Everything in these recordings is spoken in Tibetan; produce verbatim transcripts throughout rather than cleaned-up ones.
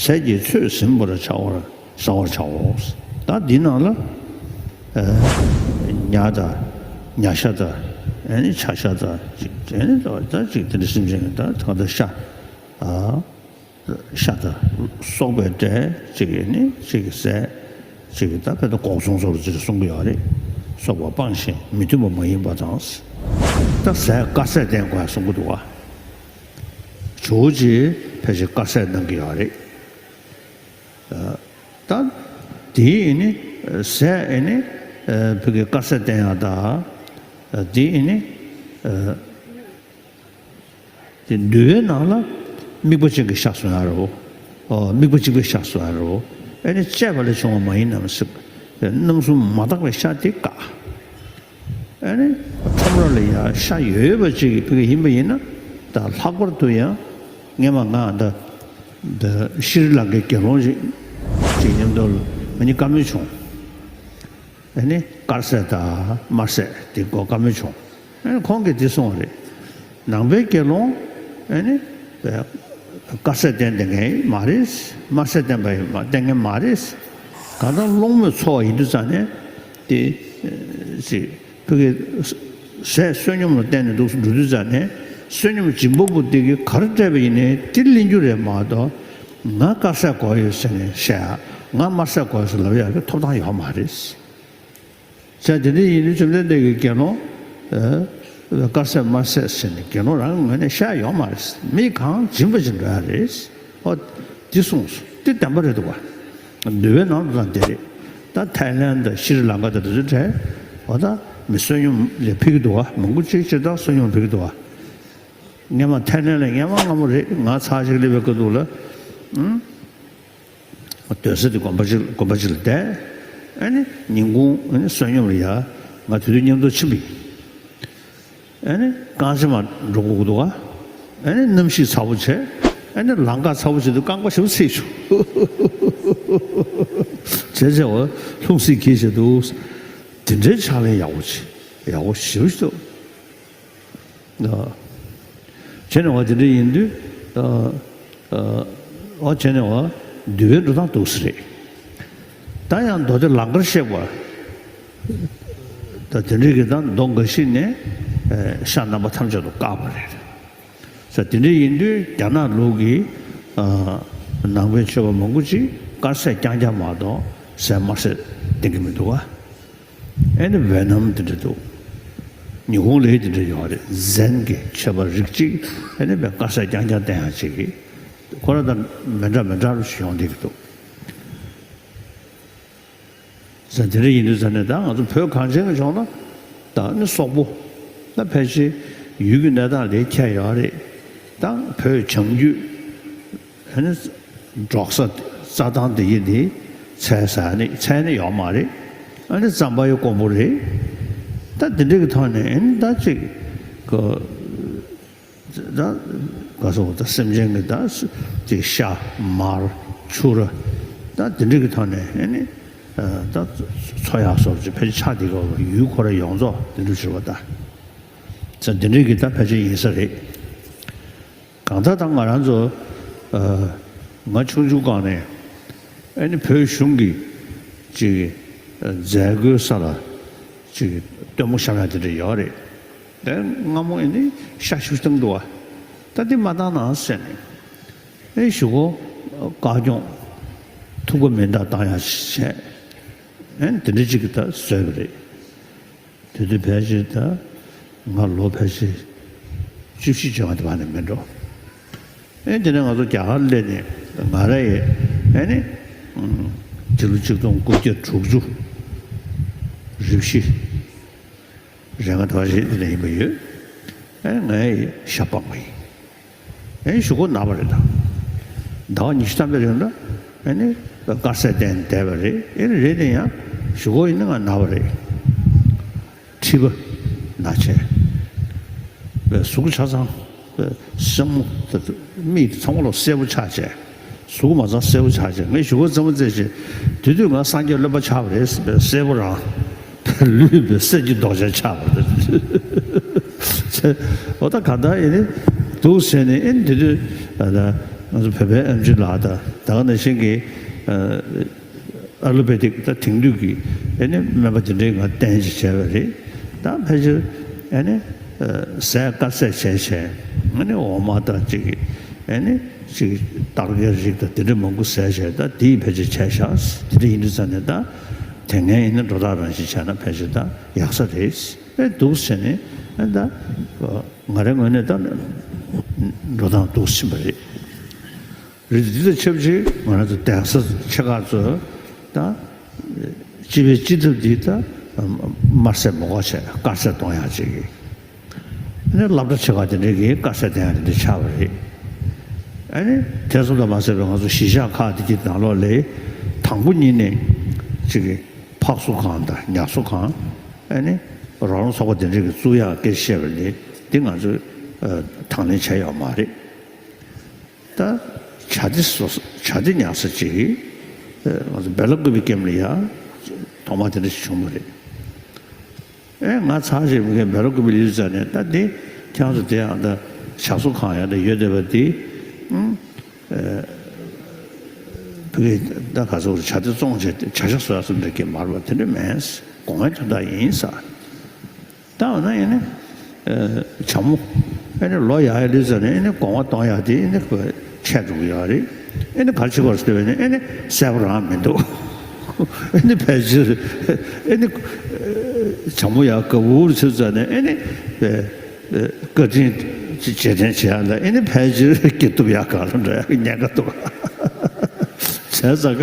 ཟས་ཀྱི་ཚོད་ཟིན་པར་བྱ་བར་བཟའ་བར་བྱའོ། ད་འདི་ནང་ལ་ཨ་ཉ་དང་ཉ་ཤ་དང་ཨ་ནི་བྱ་ཤ་དང་ཅིག་ཨ་ནི་ད་ཅིག་དེ་འདྲ་སེམས་ཅན་གྱི་ད་ད་ལྟ་ཤ་ཨ། ཤ་དང་སོགས་པའི་སྒྲས་གཅིག་གིས་ནི་གཅིག་གིས་ཟས། གཅིག་གིས་ད་དཔེ་ད་འགོག་སྲུང་སོགས་ལ་ཅིག་གསུང་གི་ཡོད་རེད། སོགས་པ་སྤངས་ཤིང་མི་མཐུན་པ་མ་ཡིན་པ་དང་། ད་ཟས་དཀར་ཟས་བསྟེན་དགོས་གསུང་གི་འདུག་བ། ཇོ་བོ་རྗེས་ཕལ་ཆེར་དཀར་ཟས་གནང་གི་ཡོད་རེད། ད་དེའི་ནི་ཟས་ཨེ་ནི་བོད་ཀྱི་དཀར་ཟས་བསྟེན་ཡག་ད་དེའི་ནི། དེ་འདུལ་བའི་ནང་ལ་དམིགས་པ་ཅན་གྱི་ཤ་གསོལ་ཡ་རོ། ཨོ། དམིགས་པ་གཅིག་པའི་ཤ་གསོལ་ཡ་རོ། ཨེ་ནི་བཅས་པ་ལས་བྱུང་བ་མ་ཡིན་ནམ་ཟེར། རྣམ་གསུམ་མ་དག་པའི་ཤ་དེ་བཀག་ཨེ་ནི་ཁྲོམ་ར་ལ་ཡ་ཤ་ཡོད་པ་ཅིག་ཕ་གི་ཡིན་པ་ཡིན་ན། ད་ལྷག་པར་དུ་ཡང་སྔས་མ་ང་ད་ད་ཤྲི་ལང་ཀའི་དགེ་སློང་ཞིག་ཅིག་མཉམ་དུ་ང་གཉིས་བཀའ་མོལ་བྱུང་། ཨ་ནི་དཀར་ཟས་དང་དམར་ཟས་དེ་སྐོར་བཀའ་མོལ་བྱུང་། ཨ་ནི་ཁོང་གིས་འདི་གསུངས་པ་རེད། ནང་པའི་དགེ་སློང་ཨ་ནི་དཀར་ཟས་བསྟེན་བསྟེན་མཁན་མ་རེད། དམར་ཟས་བསྟེན་པ་ཡིན་མ་བསྟེན་མཁན་མ་རེད། གང་ལྟར་སློང་མོས་འཚོ་བ་ཡིན་དུས་ཙང་ནས་དེ་ཅིག་ཕ་གི་ཟས་བསོད་སྙོམས་ལ་བརྟེན་ནས་འདུག་འགྲོ་དུས་ཙང་ནས་བསོད་སྙོམས་སྦྱིན་པ་པོ་དེ་གིས་ག་རེ་སྤྲད་པ་ཡིན་ནའི་དེ་ལེན་རྒྱུ་རེད་མ་གཏོགས། ང་དཀར་ཟས་དགོས་ཡོད་ཟེར་ནས་བཤད་ཡ། ང་དམར་ཟས་དགོས་ཟེར་ལབ་ཡག་གི་ཐོབ་ཐང་ཡོད་མ་རེད། བྱས་དེ་འདྲ་ཡིན་དུས་བཅོམ་ལྡན་འདས་ཀྱིས་དགེ་སློང་ཨ་དཀར་ཟས་དམར་ཟས་ཟེར་ནས་དགེ་སློང་རང་གི་ངོས་ནས་བཤད་ཡོད་མ་རེད། མི་གང་སྦྱིན་པ་ཅིག་འགྲོ་ཡ་རེད། ཨོ། འདི་གསུངས་སོ། འདི་བདེན་པ་རེད་འདུག་བ། འདུལ་བའི་ནང་དུ་ད་འདི་རེད། ད་ཐའི་ལན་དང་ཤྲི་ལང་ཀ་དང་དེ་ཚོའི་གྲས། འོ་ད་མི་བསོད་སྙོམས་ལ་ཕུལ་གྱི་འདུག་བ། མང་པོ་ཅིག་སྤྱིར་བཏང་བསོད་སྙོམས་ཕུལ་གྱི་འདུག་བ། སྔས་མ་ཐའི་ལན་ལ་སྔས་མ་སྔ་མོ་རེད། ང་ཚར་ཞིག་སླེབས་པའི་སྐབས་དུས་ལ། ཨུ། སྡོད་ས་དེ་དགོན་པ་ཅིག་དགོན་པ་ཅིག་ལ་བསྡད། ཨ་ནི་ཉིན་གུང་ཨ་ནི་བསོད་སྙོམས་ལ་ཡ་ང་དེ་དུས་མཉམ་དུ་ཕྱིན་པ་ཡིན། ཨ་ནི་རྐང་རྗེན་མ་འགྲོ་དགོས་ཀྱི་འདུག་ག་ཨ་ནི་གནམ་གཤིས་ཚ་པོ་བྱས། ཨ་ནི་ལམ་ཁ་ཚ་པོ་བྱས་དུས་རྐང་པ་ཞེ་པོ་ཚིག་བྱུང་། བྱས་བྱས་པ་ལྷུང་བཟེད་འཁྱེར་བྱས་འདུག་དེ་འདྲའི་ཕྱག་ལེན་ཡག་པོ་བྱས། ཡག་པོ་ཞེ་པོ་ཞིག་འདུག་བྱས་ནས་བ་དེ་འདྲ་ཡིན་དུས། ཨ་ཨ་བ་བྱས་ནས་བ་འདུལ་བའི་འགྲོ་སྟངས་འདུག་སེ་རེད། ད་ཡང་མདོ་སྡེ་ལང་ཀར་གཤེགས་པ། ད་དེ་འདྲའི་གི་ད་མདོ་འགའ་ཞིག་ནས་ཨ་ཤ་རྣམ་པ་ཐམས་ཅད་དུ་བཀག་པ་རེད། ས་དེ་འདྲ་ཡིན་དུས་རྒྱ་ནག་ལུགས་ཀྱི་ཨ་ནང་པའི་ཆོས་པ་མང་པོ་ཅིག་དཀར་ཟས་རྐྱང་རྐྱང་མ་གཏོགས་ཟས་དམར་ཟས་བསྟེན་གྱི་མི་འདུག་བ། ཨེ་ནི་ཝེ་ནམ་དེ་འདྲ་འདུག་ཉི་ཧོང་ལའི་དེ་འདྲ་ཡོད་རེད། ཛེན་གྱི་ཆོས་པ་རིགས་གཅིག་ཨེ་ནི་བས་དཀར་ཟས་རྐྱང་རྐྱང་བསྟེན་ཡག་ཅིག་གི། ཁོ་རང་དང་མི་འདྲ་མི་འདྲ་རུ་ཡོང་བསྡད་ཀྱི་འདུག་ཟེར་དེ་འདྲ་ཡིན་དུས་ཟེར་ནས་ད་ང་ཚོ་བོད་གངས་ཅན་གྱི་ལྗོངས་ལ་ད་ནི་སོག་པོ་ད་ཕལ་ཆེར་ཡུལ་གྱི་གནས་སྟངས་ལས་ཁྱད་ཡོད་རེད། ད་བོད་བྱང་རྒྱུད། ཨ་ནི་འབྲོག་ས་རྩྭ་ཐང་དེ་ཡི་དེ་ཚལ་ཟ་ནི་ཚལ་ནི་ཡོག་མ་རེད། ཨ་ནི་རྩམ་པ་ཡི་དཀོན་པོ་རེད། ད་དེ་འདྲ་གི་ཐོག་ནས་ཨ་ནི་ད་ཅིག་གི་ད་ག་སོགས་ད་སེམས་ཅན་གྱི་ད་ཅིག་ཤ་མར་ཕྱུ་ར་ད་དེ་འདྲ་གི་ཐོག་ནས་ཨ་ནི་ད་འཚོ་ཡག་སོགས་ཀྱི་ཕལ་ཆེར་ཆགས་བསྡད་ཀྱི་ཡོད་རེད། ཡུལ་ཁོ་ར་ཡོངས་རྫོགས་དེ་འདྲ་བྱེད་པ་ད་ད་དེ་འདྲ་གི་ད་ཕལ་ཆེར་ཡིན་ས་རེད། གང་ལྟར་ད་ང་རང་ཚོ་ཨ་ང་ཆུང་ཆུང་སྒང་ནས་ཨ་ནི་བོད་གཞུང་གི་ཅིག་ཨ་མཛད་སྒོའི་ས་ལ་ཅིག་སྟོན་མོ་བཤམས་ཡག་དེ་འདྲ་ཡོད་རེད། དེ་སྔ་མོ་ཨ་ནི་ཤ་ཤུགས་བཏང་འདུག་བ། ད་དེ་མ་བཏང་ན་ཟེར་ནས་ཨེ་གཞུག་གུ་བཀའ་སྐྱོང་ཐུགས་ཁུར་མི་འདྲ་བཏང་ཡག་བྱས། ཨ་ནི་དེ་འདྲ་ཅིག་གི་ད་བཟོས་པ་རེད། དེ་དུས་ཕལ་ཆེར་ད་ང་ལོ་ཕལ་ཆེར་བཅུ་བཞི་བཅོ་ལྔ་དེ་བར་ནས་མིན་འགྲོ། ཨེ་དེ་ནས་ང་ཚོ་རྒྱ་གར་སླེབས་ནས་ང་རང་ཡི་ཨེ་ནི་ཕྱི་ལོ་ཆིག་སྟོང་དགུ་བརྒྱ་དྲུག་ཅུ་རེ་བཞི་རེ་ལྔ་དེ་བར་ཞིག་དེ་ནས་ཡིན་པ་ཡོད། ཨེ་ངའི་ཤ་སྤངས་པ་ཡིན། ཨེ་གཞུག་གུ་ན་བ་རེད་ད། ཟླ་བ་ཉི་ཤུ་ཐམ་པའི་རིང་ལ་ཨེ་ནི་དཀར་ཟས་བསྟེན་བསྡད་པ་རེད། ཨེ་རེད་དེ་ཡང་གཞུག་གུ་ཡིན་ན་ང་ན་བ་རེད། མཁྲིས་པ་ན་བྱས། བས་གཟུགས་ཆ་ཚང་བས་སེན་མོ་མིག་ཚང་མ་ལོག་སེར་པོ་ཆགས་བྱས། གཟུགས་མ་ཚང་སེར་པོ་ཆགས་བྱས། ངས་གཞུག་གུ་རྩེད་མོ་རྩེ་བྱས། དེ་དུས་ང་སངས་རྒྱས་སློབ་པ་ཆགས་པ་རེད་བས་སེར་པོ་རང་། ལུས་པའི་གསེར་གྱི་མདོག་ཅན་ཆགས་པ་རེད། འོ་ད་ག་ད་ཨེ་ནི་འདུག་ཟེར་ནས་ཨེ་ནི་དེ་དུས་ཨ་ད་ ང་ཚོ་བོད་པའི་ཨེམ་ཆི་ལགས་དང་ད་ག་ནང་བཞིན་གྱི་ཨ་ལོ་པེ་ཐིག་ད་དེང་དུས་ཀྱི་ཨ་ནི་སྨན་པ་དེ་འདྲའི་ང་བསྟེན་བྱས་བྱས་པ་རེད། ད་ཕལ་ཆེར་ཨ་ནི་ཟས་དཀར་ཟས་བྱས་བྱས་ཨ་ནི་འོ་མ་དང་གཅིག་གི་ཨ་ནི་གཅིག་སྟར་གའི་རིགས་དང་དེ་འདྲ་མང་པོ་ཟས་བྱས། ད་དེ་ཡི་ཕལ་ཆེར་བྱས་བཞག་དེ་འདྲ་ཡིན་དུས་ཙང་ནས་ད་དེ་སྔའི་ཡིན་ན་འགྲོ་སྟངས་རང་བཞིན་བྱས་ན་ཕལ་ཆེར་ད་ཡག་ས་རེད། ཨེ་འདུག་བྱས་ནས་ཨེ་ད་ང་རའི་ངོས་ནས་ད་འགྲོ་སྟངས་འདུག་ཕྱིན་པ་རེད། རེད། འདི་དང་ཆབས་ཅིག་ང་རང་ཚོ་གདན་ས་ཆེ་ཁག་ཚོ་ད་སྤྱི་པའི་སྤྱི་ཐབ་འདི་ད་དམར་ཟས་མ་དགོས་བྱས་དཀར་ཟས་གཏོང་ཡག་ཅིག་གི་ཨ་ནི་སློབ་གྲྭ་ཆེ་ཁག་དེ་འདྲའི་གི་དཀར་ཟས་བསྟེན་ཡག་དེ་འདྲ་ཆགས་པ་རེད། ཨ་ནི་དེ་ཙམ་དུ་མ་ཟད་པའི་ང་ཚོ་གཞིས་ཆགས་ཁག་དེ་གི་ནང་ལོགས་ལ་དང་པོ་ཉིད་ནས་ཅིག་གི་ཕག་གསོ་ཁང་དང་ཉ་གསོ་ཁང་ཨ་ནི་རོགས་རམ་ཚོགས་པ་དེ་འདྲ་གི་བཙུགས་ཡག་སྐད་ཆ་བཤད་པ་ལས་འདི་ང་ཚོས་ཨ་དང་ལེན་བྱས་ཡོད་མ་རེད། ད་བྱ་དེ་སོ་སོ་བྱ་དེ་ཉར་ས་ཅིག་ཨ་ང་ཚོ་བེ་ལ་ཀུ་པི་ཀེམ་ལ་ཡ་ཐོག་མ་དེ་འདྲ་ཞིག་བྱུང་བ་རེད། ཨེ་ང་ཚར་ཞིག་མི་ཁན་བེ་ལ་ཀུ་པི་ལ་ཡོད་ཙང་ནས་ད་འདི་ཁྱེད་རང་ཚོ་དེ་ཡང་ད་བྱ་གསོ་ཁང་ཡང་ད་ཡོད་བསྡད་པ་འདི་ཨང་ཨེ་བུ་གི་ད་ག་ཚོད་བྱ་དེ་བཙོང་བྱས་ཏེ་བྱ་ཤ་གསོ་ཡག་བཟོ་འདྲ་གི་མ་རེད་པ། དེ་འདྲ་མེད། དགོངས་པའི་དོན་དག་ཡིན་ས། ད་འོ་ན་ཡིན་ནི་ཨེ་བྱ་མོ་ཨེ་ནི་ལོ་ཡག་ཡག་ལུས་ཙང་ནས་ཨེ་ནི་གོང་བ་གཏོང་ཡག་དེ་ཨེ་ནི་ཁོ་ཆད་འགྲོ་གི་ཡོད་རེད། ཨེ་ནི་ག་རེ་བྱེད་དགོས་ཟེར་བས་ནི་ཨེ་ནི་གསལ་པོ་རང་མི་འདུག་ཨེ་ནི་ཕལ་ཆེར་ཨེ་ནི་བྱ་མོ་ཡག་ག་འུར་ཚུད་ཙང་ནས་ཨེ་ནི་ཨེ་ཨེ་བཀའ་དྲིན་རྗེས་དྲན་བྱེད་ཡག་ལ་ཨེ་ནི་ཕལ་ཆེར་སྐྱིད་སྡུག་ཡག་ག་ལ་འགྲོ་ཡག་གི་ཉེན་ཁ་འདུག་བྱས་ཙང་ཀ་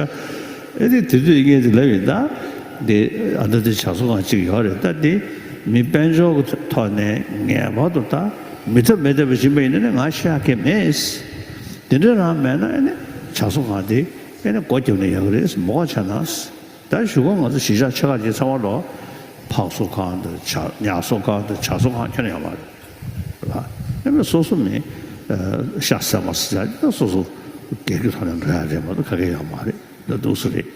ཨེ་ནི་དེ་དུས་ངས་དེ་ལབ་ཡིན། ད་འདི་ཨ་ད་འདི་བྱ་གསོ་ཁང་གཅིག་ཡོད་རེད། ད་འདི་མི་དཔལ་འབྱོར་གྱི་ཐོག་ནས་ངེས་པར་དུ་ད་མི་ཐབས་མེད་ཐབས་ཡིན་པ་ཡིན་ན་ནི་ང་ཤི་ཡག་གི་མེད། དེ་འདྲ་རང་མེད་ན་ཨེ་ནི་བྱ་གསོ་ཁང་དེ་ཨེ་ནི་སྒོ་རྒྱབ་ན་ཡག་གི་རེད། མོ་བྱས་ན་ད་གཞུག་གུ་ང་ཚོ་གཞིས་ཆགས་ཆེ་ཁག་ཅིག་ཚང་མ་ལོ་ཕག་གསོ་ཁང་དང་བྱ་ཉ་གསོ་ཁང་དང་བྱ་གསོ་ཁང་ཁྱོན་ནས་ཡོད་མ་རེད་ལ། ཨེ་ནི་སོ་སོ་མི་ཤ་ཟ་མ་ཟ་ད་སོ་སོ་སྒེར་གྱི་ཐོག་ནས་འགྲོ་ཡག་རེད་མ་གཏོགས་ག་གེ་ཡོད་མ་རེད། ད་འདུག་སེ་རེད།